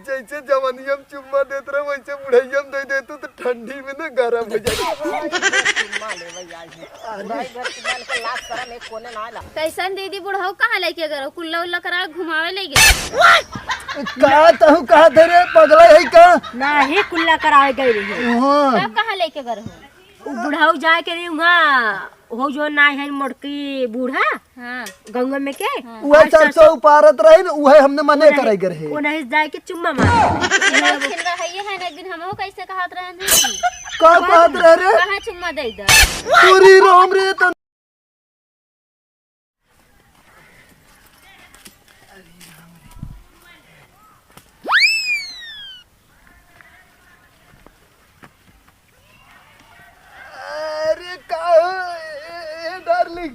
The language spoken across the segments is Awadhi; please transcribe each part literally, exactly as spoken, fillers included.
जैसे जवनिया में चुम्मा देत रहे, वैसे बुढ़ैया में दे दे तू, तो ठंडी में ना गरम हो जाए। चुम्मा ले भाई, आज है। अरे। बुढ़ाई भर चुम्मा लेके लाज शरम एक कोने ना ला। कैसन दीदी, बुढ़ऊ कहाँ लेके गए रहो? कुल्ला उल्ला करा घुमावे ले गए? का तहु कहा थे रे, पगला है का? नाही, कुल्ला करावे गए रही। हाँ। तब कहाँ लेके गए रहो? उ बुढ़ऊ जाए के रही वहाँ, हो जो नाई है मोटकी बूढ़ा, हाँ। गंगा में के? हाँ। उहे और सरसों सरसों उपारत रही न, उहे हमने मने उन्हें, करे के रहे। उन्हें जाए के चुम्मा मार। छिन रहा है, ये है ना, एक दिन हमहू कैसे कहत रहे हैं कि का कहत रहे रे? कहाँ चुम्मा दे दे? पूरी राम रे, तो अरे का हो, ए, ए, डार्लिंग,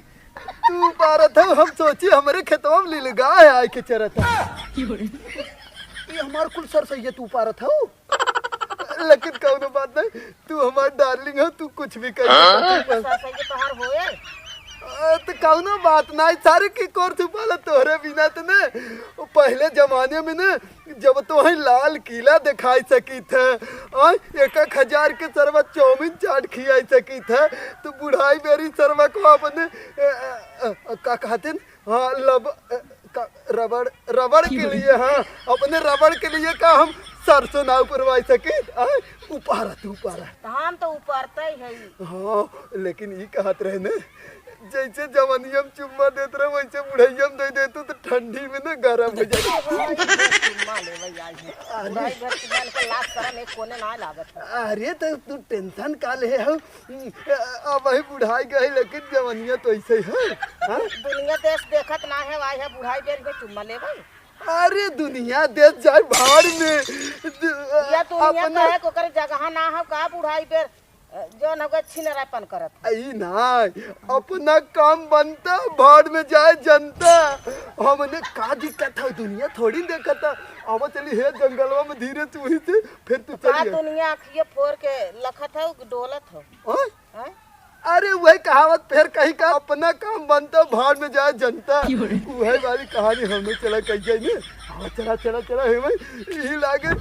तू उपारत हो, हम सोची हमरे खेतवा में लीलगाय आए के चरत है। ये हमार कुल सरसैया तू उपारत हो, लेकिन कौनो बात नहीं, तू हमार डार्लिंग हो, तू कुछ भी कर सकत हो बस। सरसैया तोहार होए। अ, तो कौनो बात नहीं, सारे के कोर छुपाला तोहरे बिना तो ने। पहले जमाने में ने जब तोहई लाल किला देखाई सकी थे, आ, एक एक हजार के सरवा चाउमीन चाट खियाई सकी थे, तो बुढ़ाई बेरी सरवा को अपने, अ, अ, अ, का कहते न? हाँ, लब-, अ, का, रबड़, रबड़ के लिए, हाँ, अपने रबड़ के लिए का हम सरसों ना उपरवाई सकी, आ, उपारा तू उपारा। धान तो उपारते ही है। हाँ, लेकिन ई कहत रहे न, जैसे जवनिया में चुम्मा देत रहे, वैसे बुढ़ैया में दे दे तू, तो ठंडी में ना गरम हो जाए। चुम्मा ले भाई, आज है। अरे। बुढ़ाई भर चुम्मा लेके लाज शरम एक कोने ना लागत है। अरे, तो तू tension का ले हो? अब वही बुढ़ाई गई, लेकिन जवनिया तो ऐसे ही है। हाँ? दुनिया देश देखत ना है, भाई है बुढ़ाई बेर में चुम्मा ले भाई। अरे, दुनिया देश जाए भाड़ में। दु-, या दुनिया अपना कहे को ओकर जगह ना हो का बुढ़ाई बेर? जौन होगा छिनरापन करत। ई ना, अपना काम बनता, भाड़ में जाए जनता। हमने का दिक्कत है, दुनिया थोड़ी देखता। अब चली हे जंगलवा में धीरे से, वहीं से फिर तू का चली। दुनिया अखिए फोर के लखत हो कि डोलत हो? ओए? हैं? अरे वही कहावत फिर कहीं का, अपना काम बनता, भाड़ में जाए जनता। क्यों रे? वही वाली कहानी हमने चला कही जाए ने। हाँ, चला, चला, चला, हे भाई, यही लागे,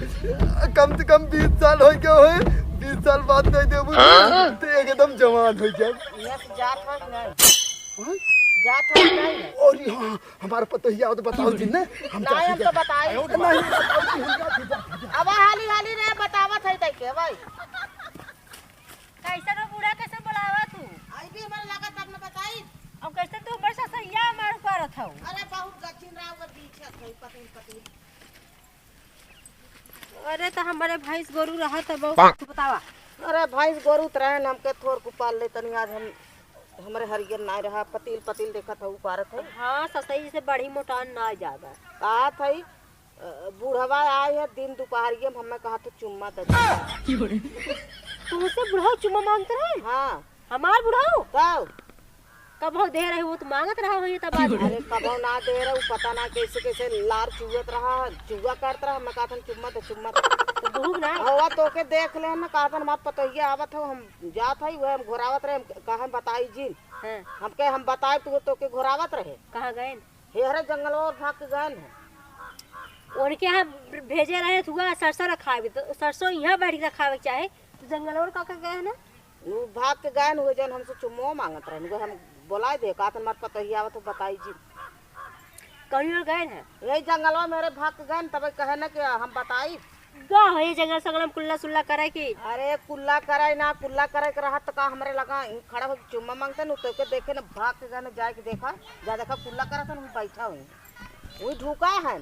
कम से कम बीस साल हो गए होए, बीस साल बाद नहीं देबू, हाँ? तो एकदम जवान हो जाए। यहाँ से जात हो कि नहीं? हाँ? जात हो कि नहीं? और यहाँ हमारे पतोहिया तो बताओ जी ने, हम नहीं, जाते हम तो जाते। बताई। नहीं, बताओ जी, हम जाते जाते। अब हाली हाली रे बतावत है तै के भाई। कैसे रो बूढ़ा, कैसे बोलावा तू? आई भी हमारे लगा तब न बताई। अब कैसे तू बरसा सैया मार करत हऊ? अरे बहुत गचिन रहा, वो बीच है, कोई पतली पतली। अरे, तो हमारे भैंस गोरू रहा, तो बहुत कुछ बतावा। अरे, भैंस गोरू तो रहे न, हमके थोर को पाल ले तनी। आज हम, हमरे हरियर ना रहा, पतील पतील देखत हऊ, उपारत है। हाँ, ससई से बड़ी मोटान ना ज्यादा। कहा था, अ, बुढ़वा आए है दिन दुपहरिया में, हमें कहा था, "चुम्मा दे दे।" तुमसे बुढ़ऊ चुम्मा मांगत रहे? हाँ। हमार बुढ़ऊ? तब? कबहू दे रहे, वो तो मांगत रहा होई तब आज। अरे, कबहू ना दे रहे, वो पता ना कैसे, कैसे लार चुअत रहा, चुआ करत रहा, मैं कहत हन, "चुम्मा दे, चुम्मा दे।" तो भूख ना? हवा तोके देख ले, मैं कहत हन, "हमार पतोहिया आवत हो, हम जात हई, वह हम घोरावत रहे, हम कहे बताई जिन।" हाँ। हमके हम बताए, तू तोके घोरावत रहे। कहाँ गए? हेहरे जंगलवा और भाग के गए हैं। उनके यहाँ भेजे रहे थुआ सरसों रखावे, तो सरसों यहाँ बैठ के रखावे के चाहे, तो जंगलवा और का, का गए हैं ना? वो भाग के गए हैं, वो जन हमसे चुम्मो मांगत रहे, वो हम बोलाए दे, कहत हमार पतोहिया आवत हो, बताई जिन। कहीं और गए हैं? यही जंगलवा में रे भाग के गए हैं, तब कहे ना कि हम बताई। गा हो ये जंगल संगल में कुल्ला सुल्ला करे की? अरे कुल्ला करे ना, कुल्ला करे के रहत त का हमरे लगा ही खड़ा हो चुम्मा मांगते न, तोके देखे न भाग के गए न, जाए के देखा, जा देखा कुल्ला करत हन, वहीं बैठा हुई, वहीं ढुका है।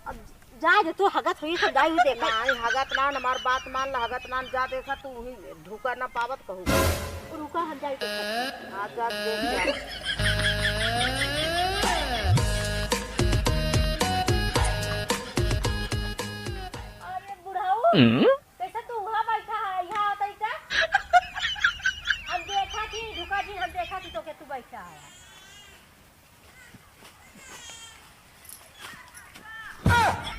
अब जाए दे, तू हगत हुई तो जाए हुई देखा। नहीं, हगत ना, हमार बात मान ला, हगत ना, जा देखा तू वहीं ढुका ना पावत कहू। रुका, हम जाए देखा। हाँ, जा देख जा। अरे बुढ़ऊ, हम्म? कैसे तू वहाँ बैठा है, यहाँ आता है क्या? हम देखा थी, रुका जी, हम देखा थी तो क्या तू बैठा है?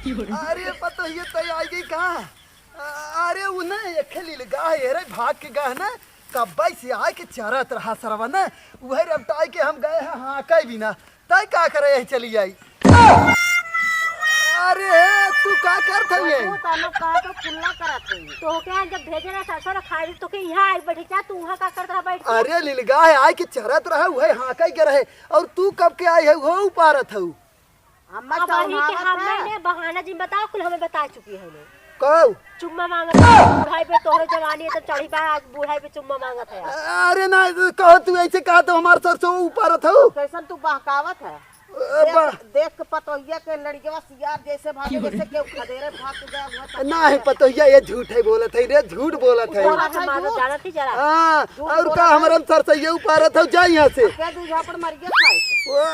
अरे पतोहिया तै आ गई का? अरे उ ना एक लीलगाय है रे, भाग के गए ना, कब्बे से आए के चरत रहा सरवा ना, उहे रपटाई के हम गए हैं हाँके बिना। तै का करे यही चली आई? अरे, तू का करत हऊ ये? तू तानो का तो कुल्ला करत हऊ। तोहके हम जब भेजे रहे सरसों खाए, तोहके यहाँ आइ बैठे, जा तू वहाँ का करत रहा बैठ के? अरे, लिलगाय आइ के चरत रहा, उहे हाँकै के रहे, और तू कब के आइ हऊ, हो उपारत हऊ? अम्मा अब वही के चौहावत हमें है। ने बहाना जिन बताओ, कुल हमें बता चुकी है ने। कऊ? चुम्मा मांगत है, बुढ़ाई पे तोहरे जवानी एकदम चढ़ी बा, आज बुढ़ाई पे चुम्मा मांगत है। अरे ना, कहो तू ऐसे कहा तो हमार सरसों उपारत हऊ। कैसन तू बहकावत है? ए, देख, बा- देख के पतोहिया के लड़ियवा सियार जैसे भागे, जैसे केहू खदेरे भाग के गया हुआ था। ना है पतोहिया, ये झूठ है बोलत है रे, झूठ बोलत है। उपारत है, हमारा झूठ। जानत ही जरा। हाँ, झूठ और बोलत का है। हमार हम सरसों उपारत हऊ, जा यहाँ से। क्या दू झापड़ मर गया खाए से? वो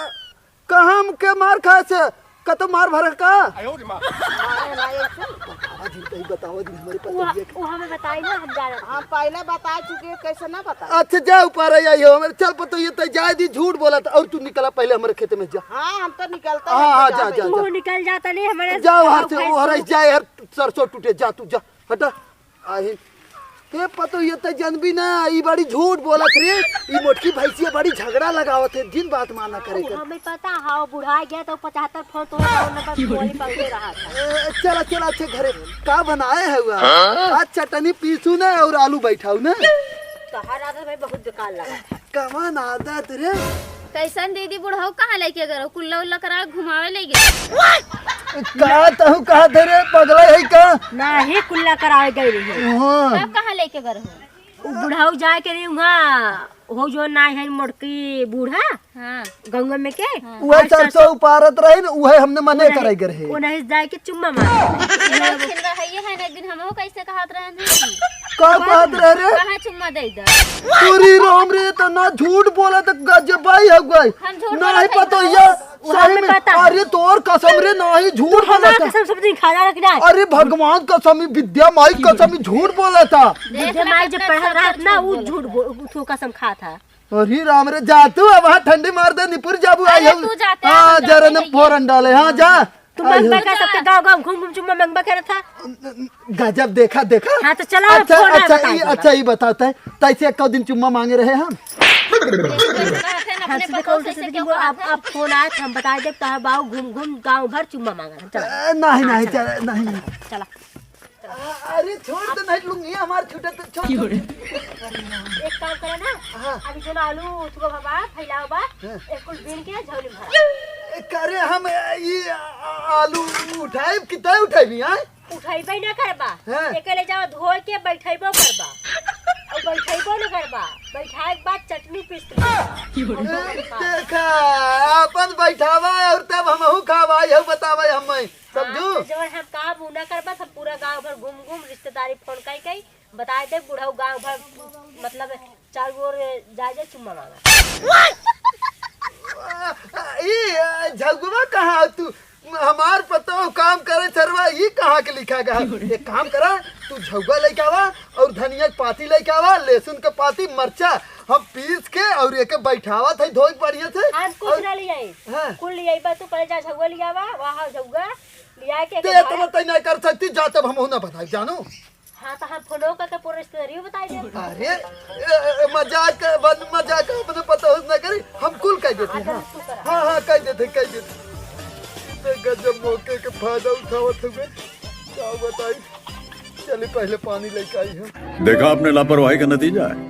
कहाँ हम के मार खाए से? कतो मार भरक का? मारे ना ऐसे। बतावा दिन, कहीं बतावा दिन हमारे वो, पतोहिया के। वो हमें बताई ना, हम जानत हम पहले बता चुके हैं, कैसे ना बता? अच्छा, जा ऊपर आई हो, हमारे चल पतोहिया, तै जाए दी, झूठ बोलत है, और तू निकला पहले हमारे खेत में जा। हाँ, हम तो निकलते हाँ, हैं, हाँ, तो जा, जावे। जा, तू जा। निकल जाता नहीं, हमारे जा वहाँ से, उखाड़ वो हरे से। जाए यार, सरसों टूटे, जा तू, जा, हटा। आही। ए पतोहिया, तै जनबी ना, ई बड़ी झूठ बोलत रे। ई मोटकी भैंसिया बड़ी झगड़ा लगावत है, जिन बात माना करे उ कर। हमें पता है, वो बुढ़ा गया तो पचहत्तर फोन तो फोन नंबर पे गोली पकड़े रहा था। ए, चला, चला, अच्छे घरे। का बनाए है हुआ? हाँ? आज चटनी पीसू ना और आलू बैठाऊ ना। तोहार आदत भाई बहुत बेकार लगा था। कवन आदत रे? कैसन दीदी, बुढ़ऊ कहाँ लेके गए रहो? कुल्ला उल्ला करा घुमावे ले गए। का तहु कहा थे रे, पगला है का? नाही, कुल्ला करावे गई रही। हाँ। तब कहाँ लेके गए रहो? उ बुढ़ऊ जाए के रही वहाँ, हो जो ना है मोटकी बूढ़ा, हाँ। गंगा में के। हाँ। उहे और सरसों सरसों उपारत रही न, उहे हमने मने उन्हें, करे के रहे। उन्हें जाए के चुम्मा मार। ये छिन रहा है, ये है ना, एक दिन हमहू कैसे कहत रहे हैं। का कहत रहे रे? कहाँ चुम्मा दे दे? पूरी राम रे, तो ना झूठ बोला तो गजबाई हो गई। हम झूठ नहीं बोलत हई पता ना। ये वो सही हमें में। पता है। अरे तोर कसम रे, नाही झूठ तू हमार बोला था। कसम सब दिन खा जा रख जाए। अरे भगवान कसम, विद्या माई कसम, झूठ बोला था। देख विद्या ना माई जो कितना पढ़ा झूठ रहा था ना, झूठ वो बोला झूठ था। बो-, वो तो कसम खा था। अरे राम रे, जा तू अब वहाँ ठंडी मार दे, निपुर जाबू अरे आई हम। तू जाते हाँ, हैं, हम जरा जाते न हैं। फोरन डाले, हाँ जा। तू आई मंगबा हम। का सबके गाँव गाँव घूम घूम चुम्मा मंगबा करे था। गजब, देखा, देखा। हाँ, तो चला, अच्छा, फोन आया, अच्छा, बताई ई, दूंगा। अच्छा, ई बताते हैं, तैसे एक दिन चुम्मा मांगे रहे हम। कहते हैं, अपने हमसे पतोह देखो, से उल्टे सीधे क्या बोल, कहते आप, हैं? आप फोन आया तो हम बताई देब, तोहार बाऊ घूम घूम गाँव भर चुम्मा मांगा है। चला। ए, नहीं, नहीं, हाँ, चला। चला, नहीं। चला। अरे, छोड़ दे, नहीं लूंगी, हमार छूटे तो छोड़ दे। एक काम करे ना, हाँ। अभी जो ना आलू उथुआ बाबा, फैलावा बा, हाँ। एक कुल बीन के झोली में भरा। ए, करे हम, ए, ई, आ, आलू उठाइब, कितना उठाइब, हाँ? उठैबे ना करबा। हाँ। एके ले जावा धोए के बैठैबो करबा। और बैठैबो ना करबा। बैठाए के बाद चटनी पीस के देबा। ए, देखा, आपन बैठावा और तब हमहू खावा, यहू बतावा हमें। समझू? हाँ, तो जवन हम काम उ ना करबा, सब पूरा गाँव भर घूम घूम रिश्तेदारी फोन कई कई बताए दे, बुढ़ऊ गाँव भर मतलब चारों ओर जाए जाए चुम्मा मांगा। आ, आ, ई, आ, झगुआ कहाँ तू? हमार पतोह काम करे सरवा, ई कहाँ के लिखा गया? एक काम करा, तू झगुआ लेके आवा और धनिया के पाती लेके आवा, लहसुन के पाती, मरचा, हम पीस के और एके बैठावा था धोए के बढ़िया से। हम कुछ और ना ले आई। हाँ। कुल ले आई बा, तू पहले जा झगुआ ले आवा, वहाँ झगुआ ले आके ते घर इतना तय नहीं कर सकती, जा तब हम ना बताई, जानू। हाँ, तो हम फोनो करके पूरा रिश्तेदारी बताई दे। अरे, ए, ए, मजाक, बन मजाक, अपने पतोह से ना करी, हम कुल कह देते हैं, हाँ, हाँ। तू करा। हाँ, हाँ, कह देते, कह देते। इतने गजब मौके के फायदा उठावत हुए, क्या बताई? चली पहले पानी लेके आई हम। देखा आपने लापरवाही का नतीजा है।